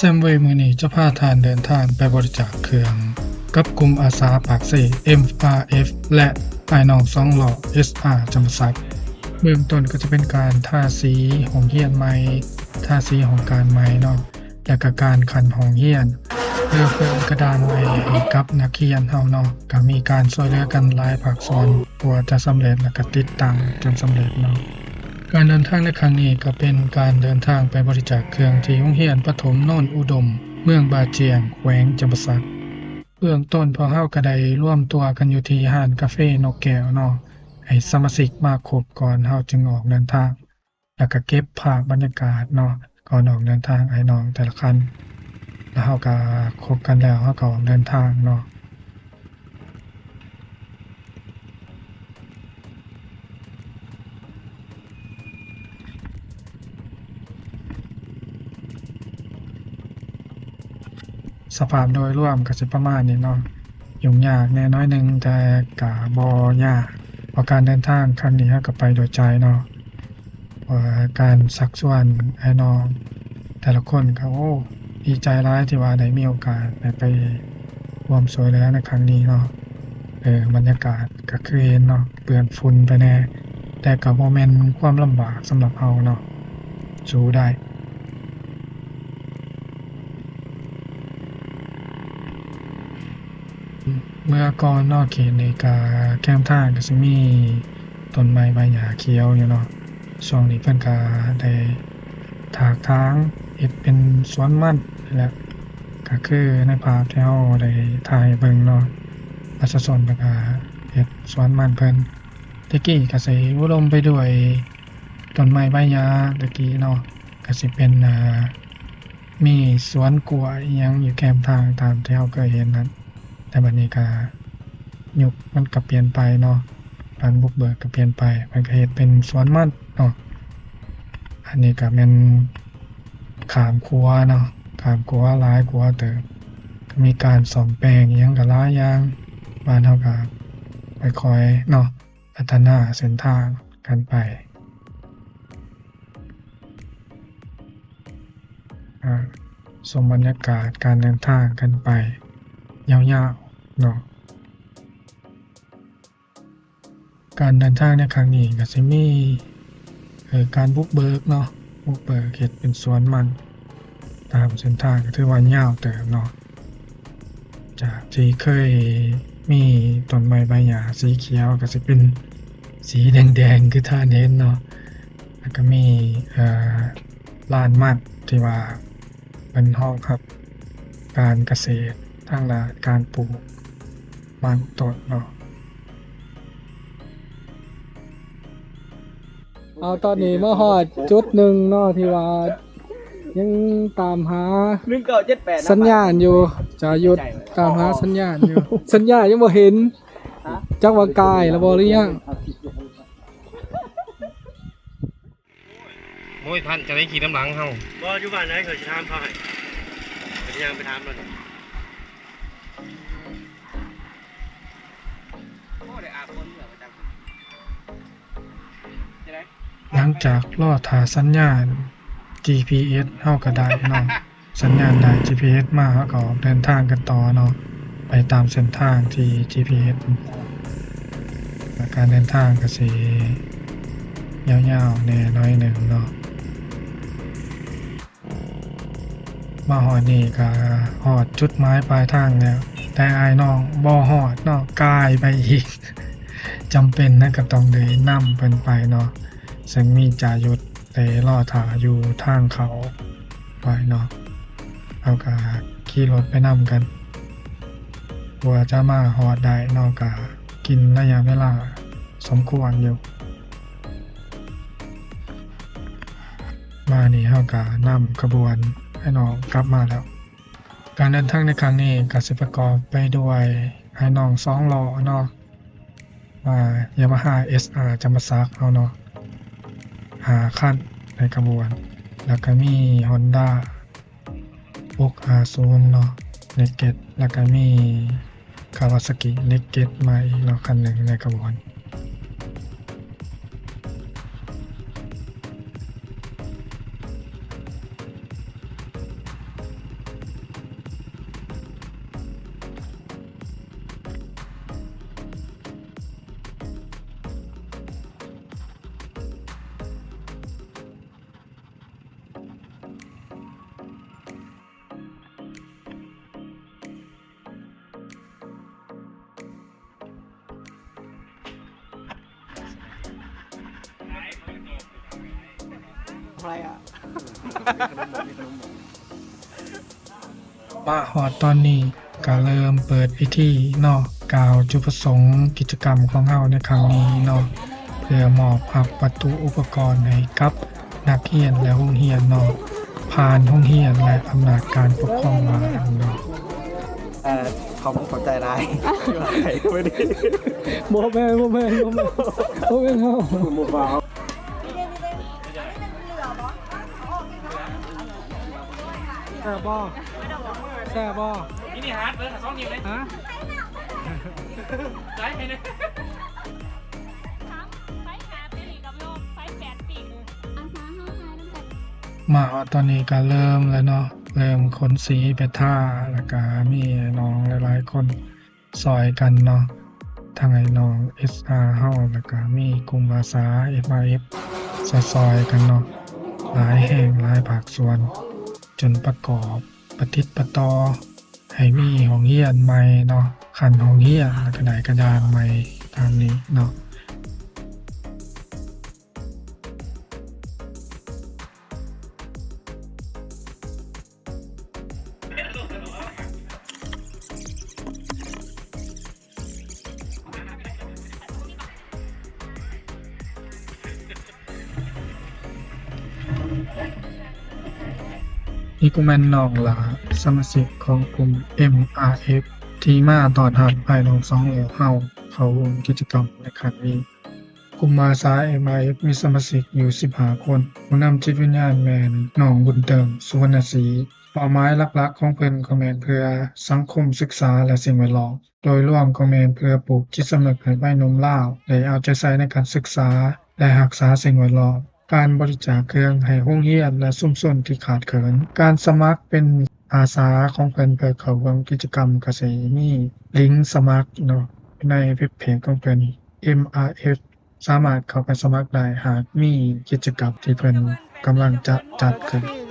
ແຊມເວີຍມື້ນີ້ຈະພາທ່ານເດີນທາງໄປບໍລິຈາກເຄື່ອງກັບກຸ່ມອາສາປາກເຊ ເອັມອາເອັຟ ແລະ ອ້າຍນ້ອງສອງລໍ້ ເອສອາ ຈຳປາສັກ. ເບື້ອງຕົ້ນກໍຈະເປັນການທາສີຫ້ອງຮຽນໃໝ່, ທາສີຫ້ອງການໃໝ່ເນາະ, ແລະກະການຂັ້ນຫ້ອງຮຽນ ເພື່ອເພີ່ມກະດານໃໝ່ໃຫ້ກັບນັກຮຽນເຮົາເນາະ. ກະມີການຊ່ວຍເຫຼືອກັນຫຼາຍພາກສ່ວນ ກວ່າຈະສຳເລັດ ແລະກະຕິດຕັ້ງຈົນສຳເລັດເນາະ. ການເດີນທາງໃນຄັ້ງນີ້ກໍເປັນການເດີນທາງໄປບໍລິຈາກເຄື່ອງທີ່ໂຮງຮຽນປະຖົມໂນນອຸດົມ ເມືອງບາຈຽງ ແຂວງຈຳປາສັກ. ເບື້ອງຕົ້ນພວກເຮົາກໍໄດ້ລວມຕົວກັນຢູ່ທີ່ຮ້ານກາເຟນົກແກ້ວເນາະ, ໃຫ້ສະມາຊິກມາຄົບກ່ອນເຮົາຈຶ່ງອອກເດີນທາງ. ແລ້ວກະເກັບພາບບັນຍາກາດເນາະ ກ່ອນອອກເດີນທາງ ອ້າຍນ້ອງແຕ່ລະຄັນ ແລ້ວເຮົາກະຄົບກັນແລ້ວ ເຮົາກະອອກເດີນທາງເນາະ. ສະພາບໂດຍລວມກະຊິປະມານນີ້ເນາະ, ຫຍຸ້ງຍາກແດ່ໜ້ອຍໜຶ່ງ ແຕ່ກະບໍ່ຍາກ ເພາະການເດີນທາງຄັ້ງນີ້ເຮົາກະໄປໂດຍໃຈເນາະ. ວ່າການຊັກຊວນອ້າຍນ້ອງແຕ່ລະຄົນກໍ ໂອ້ ດີໃຈຫຼາຍທີ່ວ່າໄດ້ມີໂອກາດໄດ້ໄປຮ່ວມຊ່ວຍເຫຼືອໃນຄັ້ງນີ້ເນາະ. ເອີ ບັນຍາກາດກໍຄືເຫັນເນາະ ເປື້ອນຝຸ່ນໄປແດ່ ແຕ່ກໍບໍ່ແມ່ນຄວາມລຳບາກສຳລັບເຮົາເນາະ ສູ້ໄດ້. ເມື່ອກ່ອນເນາະ ເຂດນີ້ກະແຄມທາງກະຊິມີຕົ້ນໄມ້ໃບຫຍ້າຂຽວຢູ່ເນາະ. ຊ່ວງນີ້ເພິ່ນກະໄດ້ຖາກຖາງເຮັດເປັນສວນມັນແຫຼະ ກະຄືໃນພາບທີ່ເຮົາໄດ້ຖ່າຍໃຫ້ເບິ່ງເນາະ ປະຊາຊົນເພິ່ນກະເຮັດສວນມັນເພິ່ນ. ແຕ່ກີ້ກະຊິອຸດົມໄປດ້ວຍ ຕົ້ນໄມ້ໃບຫຍ້າແຕ່ກີ້ເນາະ ກະຊິເປັນ ອ່າ ມີສວນກ້ວຍອີ່ຫຍັງຢູ່ແຄມທາງຕາມທີ່ເຮົາເຄີຍເຫັນນັ້ນ. ແຕ່ບັດນີ້ກະຍຸກມັນກະປ່ຽນໄປເນາະ ການບຸກເບີກກະປ່ຽນໄປ ເພິ່ນກະເຮັດເປັນສວນມັນເນາະ. ອັນນີ້ກະແມ່ນຂ້າມຂົວເນາະ ຂ້າມຂົວຫຼາຍຂົວເຕີບ ກະມີການສ້ອມແປງອີ່ຫຍັງກະຫຼາຍຢ່າງ. ບ້ານເຮົາກະຄ່ອຍໆເນາະ ພັດທະນາເສັ້ນທາງກັນໄປ ອາ ຊົມບັນຍາກາດການເດີນທາງກັນໄປຍາວໆເນາະ. ການເດີນທາງໃນຄັ້ງນີ້ກໍຊິມີ ເອີ ການບຸກເບີກເນາະ ບຸກເບີກເຮັດເປັນສວນມັນ ຕາມເສັ້ນທາງກໍຖືວ່າຍາວເຕີບເນາະ ຈາກທີ່ເຄີຍມີຕົ້ນໄມ້ໃບຫຍ້າສີຂຽວ ກໍຊິເປັນສີແດງໆ ຄືທ່ານເຫັນເນາະ. ແລ້ວກໍມີ ເອີ ລານມັນທີ່ວ່າເປັນຮອງຮັບການກະເສດທາງດ້ານການປູກມັນຕົ້ນເນາະ. ເອົາ ຕອນນີ້ມາຮອດຈຸດໜຶ່ງເນາະ ທີ່ວ່າຍັງຕາມຫາ ໜຶ່ງເກົ້າເຈັດແປດ ສັນຍານຢູ່ ຈາຍຸດຕາມຫາສັນຍານຢູ່ ສັນຍານຍັງບໍ່ເຫັນ ຈັກວ່າກາຍແລ້ວບໍ່ ຫຼືຍັງ? ໂອ້ຍ ທ່ານຈະໄດ້ຂີ່ນຳຫຼັງເຮົາ. ບໍ່ ຢູ່ບ້ານໃດ ຂ້ອຍຊິຖາມເຂົາໃຫ້ ຂ້ອຍຊິຍ່າງໄປຖາມລາວ. ຫຼັງຈາກລໍຖ້າສັນຍານ ຈີພີເອັສ ເຮົາກໍໄດ້ເນາະ ສັນຍານໄດ້ ຈີພີເອັສ ມາ ເຮົາກໍອອກເດີນທາງກັນຕໍ່ເນາະ ໄປຕາມເສັ້ນທາງທີ່ ຈີພີເອັສ ແລະ ການເດີນທາງກໍຊິຍາວໆແດ່ໜ້ອຍໜຶ່ງເນາະ. ມາຮອດນີ້ກໍຮອດຈຸດໝາຍປາຍທາງແລ້ວ ແຕ່ອ້າຍນ້ອງບໍ່ຮອດເນາະ ກາຍໄປອີກ ຈຳເປັນນະ ກໍຕ້ອງໄດ້ນຳເພິ່ນໄປເນາະ ເຊິ່ງມີຈາຍຸດໄດ້ລໍຖ້າຢູ່ທາງເຂົ້າໄວ້ເນາະ. ເຮົາກໍຂີ່ລົດໄປນຳກັນ ກວ່າຈະມາຮອດໄດ້ເນາະ ກໍກິນໄລຍະເວລາສົມຄວນຢູ່. ມານີ້ເຮົາກະນຳຂະບວນອ້າຍນ້ອງກັບມາແລ້ວ. ການເດີນທາງໃນຄັ້ງນີ້ກະຊິປະກອບໄປດ້ວຍອ້າຍນ້ອງສອງລໍ້ເນາະ ອ່າ ຢາມາຮາ ເອສອາ ຈຳປາສັກເຮົາເນາະ ຫ້າຄັນໃນຂະບວນ ແລ້ວກະມີຮອນດ້າ ຫົກຫ້າສູນເນາະ ເນັກເກັດ ແລ້ວກະມີຄາວາຊາກິເນັກເກັດມາອີກເນາະ ຄັນໜຶ່ງໃນຂະບວນ. ມາຮອດຕອນນີ້ກະເລີ່ມເປີດພິທີເນາະ ກ່າວຈຸດປະສົງກິດຈະກຳຂອງເຮົາໃນຄັ້ງນີ້ເນາະ ເພື່ອມອບຮັບວັດຖຸອຸປະກອນໃຫ້ກັບນັກຮຽນ ແລະ ໂຮງຮຽນເນາະ ຜ່ານໂຮງຮຽນ ແລະ ອຳນາດການປົກຄອງບ້ານເນາະ. ເອີ ຂອບຄຸນ ຂອບໃຈຫຼາຍ. ບໍ່ແມ່ນ ບໍ່ແມ່ນ ບໍ່ແມ່ນ ບໍ່ແມ່ນເຮົາ. ແຊບບໍ່? ແຊບບໍ່? ນີ້ ນີ້ຫາເປີດສອງນິ້ວເລີຍ. ຮະ? ໄດ້ແຄ່ນີ້. ມາຮອດຕອນນີ້ກະເລີ່ມແລ້ວເນາະ ເລີ່ມຂົນສີໄປທາ ແລ້ວກະມີອ້າຍນ້ອງຫຼາຍໆຄົນຊ່ອຍກັນເນາະ ທັງອ້າຍນ້ອງເອັສອາເຮົາ ແລ້ວກະມີກຸ່ມອາສາເອັມອາເອັຟຊ່ອຍໆກັນເນາະ ຫຼາຍແຫ່ງຫຼາຍພາກສ່ວນ ຈົນປະກອບປະຕິດປະຕໍ່ ໃຫ້ມີຫ້ອງຮຽນໃໝ່ເນາະ ຂັ້ນຫ້ອງຮຽນ ແລ້ວກະໄດ້ກະດານໃໝ່ຕາມນີ້ເນາະ. ນີ້ກະແມ່ນນ້ອງຫຼ້າ ສະມາຊິກຂອງກຸ່ມເອັມອາເອັຟ ທີ່ມາຕ້ອນຮັບອ້າຍນ້ອງສອງໂອເຮົາເຂົ້າຮ່ວມກິດຈະກຳໃນຄັ້ງນີ້. ກຸ່ມອາສາເອັມອາເອັຟມີສະມາຊິກຢູ່ສິບຫ້າຄົນ. ຜູ້ນຳຈິດວິນຍານແມ່ນນ້ອງບຸນເຕີມ ສຸວັນນະສີ. ເປົ້າໝາຍຫຼັກໆຂອງເພິ່ນກໍແມ່ນເພື່ອສັງຄົມ, ສຶກສາ ແລະ ສິ່ງແວດລ້ອມ. ໂດຍລວມກໍແມ່ນເພື່ອປູກຈິດສຳນຶກໃຫ້ໄວໜຸ່ມລາວໄດ້ເອົາໃຈໃສ່ໃນການສຶກສາ ແລະ ຮັກສາສິ່ງແວດລ້ອມ. ການບໍລິຈາກເຄື່ອງໃຫ້ໂຮງຮຽນ ແລະ ຊຸມຊົນທີ່ຂາດເຂີນ. ການສະໝັກເປັນອາສາຂອງເພິ່ນເພື່ອເຂົ້າຮ່ວມກິດຈະກຳກະຊິມີລິງສະໝັກເນາະ ໃນເວັບເພຈຂອງເພິ່ນ ເອັມອາເອັຟ ສາມາດເຂົ້າໄປສະໝັກໄດ້ ຫາກມີກິດຈະກຳທີ່ເພິ່ນກຳລັງຈະຈັດຂຶ້ນ.